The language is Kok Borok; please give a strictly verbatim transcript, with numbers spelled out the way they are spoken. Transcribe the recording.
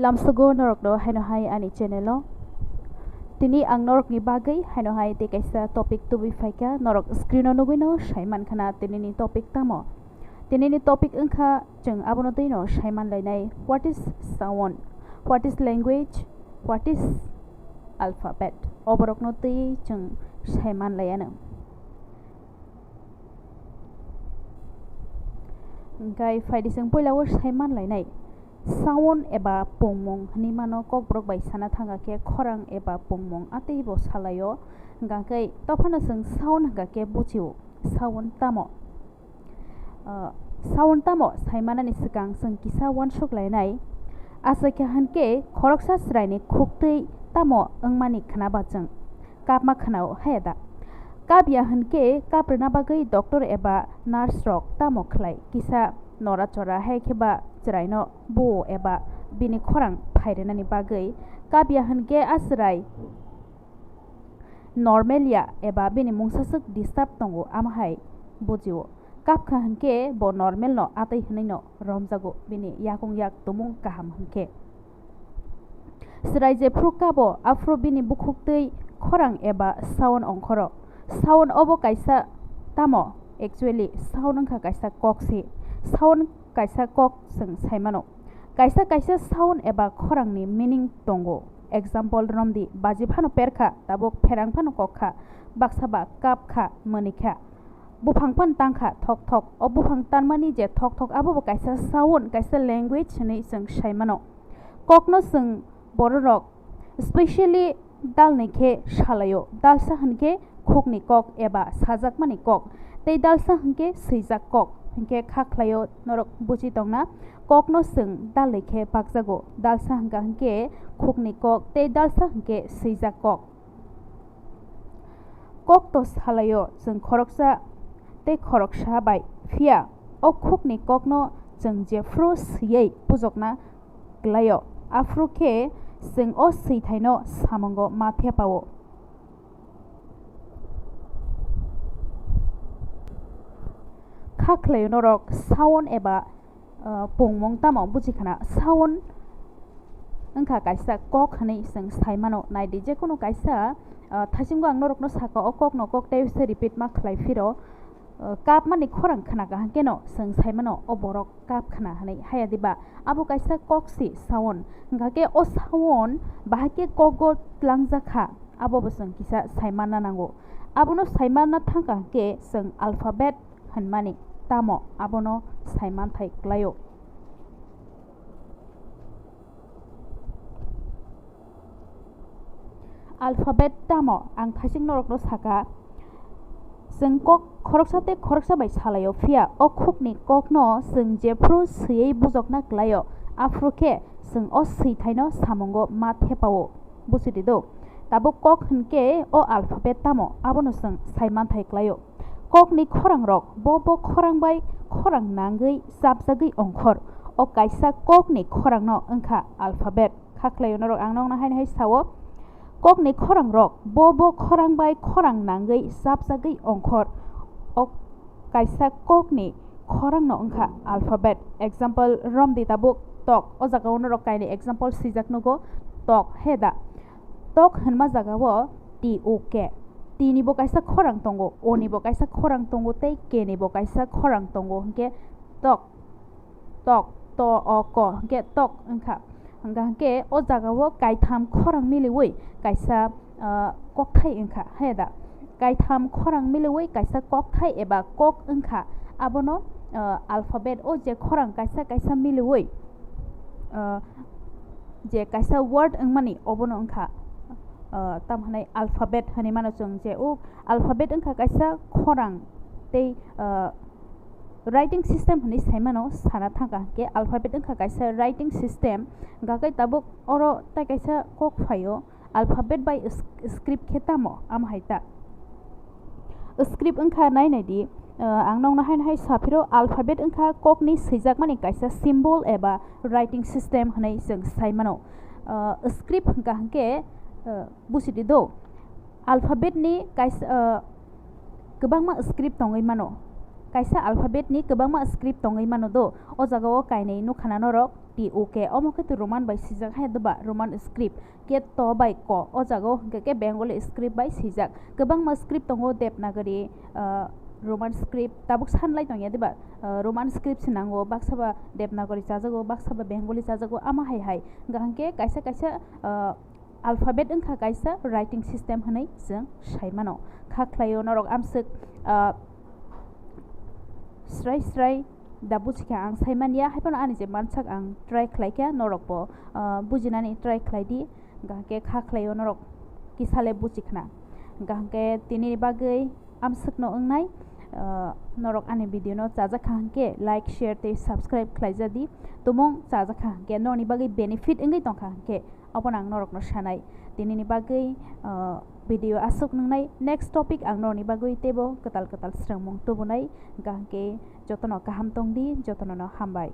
Lamsogo norokno haino hai ani channel o. Tini ang norokni bagwi haino hai tei kaisa topic tubui phaikha, norok screen o nugwino saimankhana tinini topic tamo. Tinini topic wngkha chwng abono twino saimanlainai, what is sound, what is language, what is alphabet. Oborokno twi chwng saimanlaianw. Hwnkhe phaidi chwng puila o saimanlainai. Sound eba pungmung hinwi mano, kokborok bai sana thangkha khe khorang eba pungmung atwi bo salaio. Hwnkhe tophano chwng sound hwnkha khe buchio, sound tamo? Ah, sound tamo saimanani swkang chwng kisa uansuk lainai. Aswk khe hwnkhe khoroksa chwraini khuktwi tamo wngmani khnaba chwng kapma khnao, haya da? Kap ya hwnkhe kap rwna bagwi doctor eba nurse rok tamo khlai, kisa nora chora hai khe ba chwraino buo eba bini khorang phai rwnani bagwi. Kap ya hwnkhe a chwrai normal ya eba bini mungsaswk disturb tongo, amo hai bujio. Kap kha hwnkhe bo normal no atwi hwnwi no romjago, bini yakung yak tumung kaham hwnkhe. Chwrai jephru kabo, aphuru bini bukhuktwi khorang eba sound ongkhoro. Sound obo kaisa tamo? Actually, sound wngkha kaisa kok se. Sound kaisa kok chwng saimano. Kaisa kaisa sound eba khorangni meaning tongo. Example romdi, baji phano perkha, tabuk pherang phano kokkha, baksa ba kapkha, mwnwikha. Buphang phano tangkha thok thok. O buphang tanmani je thok thok, abo bo kaisa sound, kaisa language hinwi chwng saimano. Kokno chwng bororok specially dalni khe salaio. Dalsa hwnkhe khukni kok eba sajakmani kok, tei dalsa hwnkhe swijak kok. Hwnkhe kha khlaio norok buchi tongna, kokno chwng dalni khe bakjago. Dalsa hwnkha hwnkhe khukni kok, tei dalsa hwnkhe swijak kok. Kok to salaio chwng khoroksa tei khoroksa bai, phiya o khukni kokno chwng jephru swiwi bujokna kwlaio, aphuru khe chwng o swithaino samungo ma thepao. Kha khlaio norok sound eba ah, pungmung tamo buji khna? Sound wngkha kaisa kok hinwi chwng sai mano. Naidi, jekunu kaisa, ah, thasingo ang norokno saka, o kokno kok tei se repeat ma khlai phiro, ah, kapmani khorang khna kaham kheno chwng sai mano, o borok kap khna hinwi. Haya diba? Abo kaisa kok si sound. Hwnkha khe o sound bahai khe kogo tlangjak kha, abo bo chwng kisa sai manna nango. Abono sai manna thang kaham khe chwng alphabet hwnmani tamo, abono sai manthai kwlaio. Alphabet tamo? Ang thaising norokno saka, chwng kok khoroksa tei khoroksa bai salaio, phiya o khukni kokno chwng jephru swiwi bujokna kwlaio, aphuru khe chwng o swithaino samungo ma thepao. Buchidi do? Tabuk kok hwnkhe o alphabet tamo, abono chwng sai manthai kwlaio. Kokni khorangrok, bo bo khorang bai khorang nangwi chapjagwi ongkhor. O kaisa kokni khorangno wngkha alphabet. Kha khlaio norok, ang nokno haino hai sao. Kokni khorangrok, bo bo khorang bai khorang nangwi chapjagwi ongkhor. O kaisa kokni khorangno wngkha alphabet. Example romdi tabuk tok. O jagao norok kainwi example swijak nugo, tok, he da? Tok hwnma jagao T O K. T ni bo kaisa khorang tongo, O ni bo kaisa khorang tongo, tei K ni bo kaisa khorang tongo, hwnkhe tok, tok, to, o, ko, hwnkhe tok wngkha. Hwnkha hwnkhe o jagao kaitham khorang miliwi kaisa, ah, kokthai wngkha, he da? Kaitham khorang miliwi kaisa kokthai eba kok wngkha, abono, ah, alphabet, o je khorang kaisa kaisa miliwi, ah, je kaisa word wngmani, obono wngkha, ah, tamo hwnwi alphabet hwnwi mano chwng, je o alphabet wngkha kaisa khorang tei, ah, writing system hwnwi sai mano. Sana thangkha hwnkhe alphabet wngkha kaisa writing system, hwnkha khe tabuk oro tai kaisa kok phaio, alphabet bai s-, script khe tamo? Amo hai ta. Script wngkha, nai nai di, ah, ang nokno haino hai sa phiro, alphabet wngkha kokni swijakmani kaisa symbol eba writing system hwnwi chwng sai mano. Ah, script hwnkha hwnkhe, ah, buchidi do? Alphabet ni kaisa, ah, kwbangma script tongwi mano. Kaisa alphabet ni kwbangma script tongwi mano do. O jagao kainwi nukha na norok, I, O, K, omo khe to Roman bai swijak hai, doba Roman script, khe to bai ko, o jaga o hwnkhe khe Bengali script bai swijak. Kwbangma script tongo, Devanagari, ah, Roman script, tabuk sanlai tongya diba, ah, Roman script se nango, baksa ba Devanagari chajago, baksa ba Bengali chajago, ama hai hai. Hwnkha hwnkhe kaisa kaisa, ah, alphabet wngkha kaisa writing system hwnwi chwng sai mano. Kha khlaio norok amswk, ah, srai srai da buchikha ang sai manya, hai phano ani je mansak ang try khlaikha, norokbo, ah, bujinani try khlai di, hwnkha hwnkhe kha khlaio norok kisa le buchikhna. Hwnkha hwnkhe tinini bagwi amswkno wngnai, ah, norok ani video no chajakha hwnkhe like, share tei subscribe khlaija di. Tumung chajakha hwnkhe norokni bagwi benefit wngwi tongkha hwnkhe abono ang norokno sanai. Tinini bagwi, ah, video aswk nwngnai, next topic ang norokni bagwi teibo kwtal kwtal swrwngmung tubunai. Hwnkha hwnkhe jotono kaham tongdi, jotono no hambai.